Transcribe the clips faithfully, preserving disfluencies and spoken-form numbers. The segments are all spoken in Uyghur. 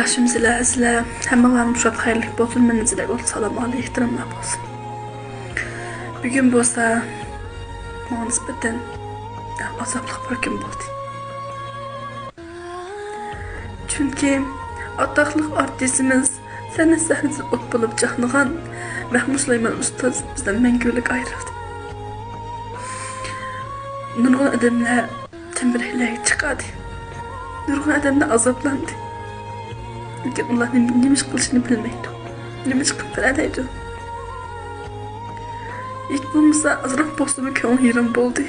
ياخشىمۇسىلەر سىلەر؟ ھەممىڭلارنىڭ مۇشۇ ھېلىقى بولسۇن، مەن سىلەرگە سالام ئەلەيكۇم ئېھتىراملار بولسۇن. بۈگۈن بولسا ماڭا نىسبەتەن ئەڭ ئازابلىق بىر كۈن بولدى. چۈنكى ئاتاقلىق ئارتىسىمىز، سەھنە سەھنىسىدە ئوت بولۇپ چاقنىغان مەھمۇد سۇلايمان ئۇستاز بىزدىن مەڭگۈلۈك ئايرىلدى. نۇرغۇن ئادەملەر چەمبىرەكلەرگە چىقاردى. نۇرغۇن ئادەملەر ئازابلاندى. لېكىن ئۇلار نېمە، نېمە ئىش قىلىشنى بىلمەيدۇ. نېمە ئىش قىلىپ بېرەلەيدۇ. ھېچ بولمىسا ئازراق بولسىمۇ كۆڭلى يېرىم بولدى.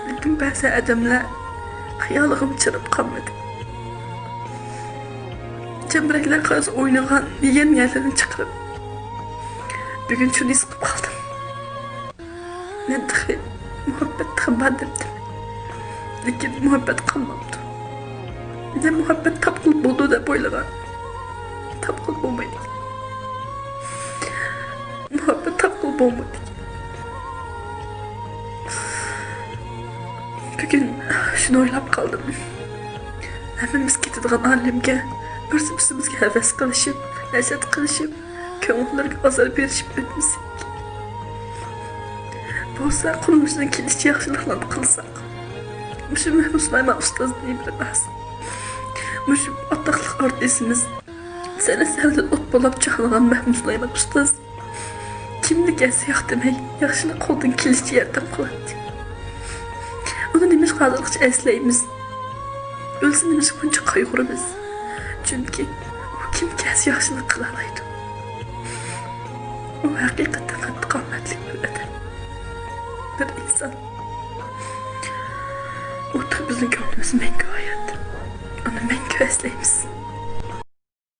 لېكىن بەزى ئادەملەر خىيالىغىمۇ چىرىپ قالمىدى. چەمبىرەكلەر قارىسا ئوينىغان، يېگەن يەرلىرىنى چىقىرىپ، بۈگۈن شۇنى ھېس قىلىپ قالدىم. مەن تېخى مۇھەببەت تېخى بار دەپتىم. لېكىن مۇھەببەت قالماپتۇ. مەن مۇھەببەت تاپقىلى بولىدۇ دەپ ئويلىغان. تاپقىلى بولمايدۇ. مۇھەببەت تاپقىلى بولمايدۇ. بۈگۈن شۇنى ئويلاپ قالدىم. ھەممىمىز كېتىدىغان ئالەمگە بىرسى بىرسىمىزگە ھەۋەس قىلىشىپ، ھەسەت قىلىشىپ، كۆڭۈللىرىگە ئازار بېرىشىپ ئۆتمىسەك. بولسا قولىمىزدىن كېلىشىچە ياخشىلىقلارنى قىلساق. مۇشۇ مەھمۇد سۇلايمان ئۇستازنى بىر ئاز. مۇشۇ ئاتاقلىق ئارتىسىمىز، سەھنە سەھنىدە ئوت بولاپ چاقنىغان مەھمۇد سۇلايمان ئۇستاز كىملىك ئەسلى ياق دېمەي، ياخشىلىق قولىدىن كېلىشىچە ياردەم قىلاتتى. ئۇنى نېمىشقا ھازىرغىچە ئەسلەيمىز؟ ئۆلسە نېمىشقا بۇنچە قايغۇرىمىز؟ چۈنكى ئۇ كىمگە ئەسلى ياخشىلىق قىلالايدۇ؟ ئۇ ھەقىقەتەن قاتتىق ئامەتلىك بىر ئادەم، بىر ئىنسان. ئۇ بىزنىڭ كۆڭلىمىزدە مەڭگۈ ھايات. ئۇنى مەڭگۈ ئەسلەيمىز.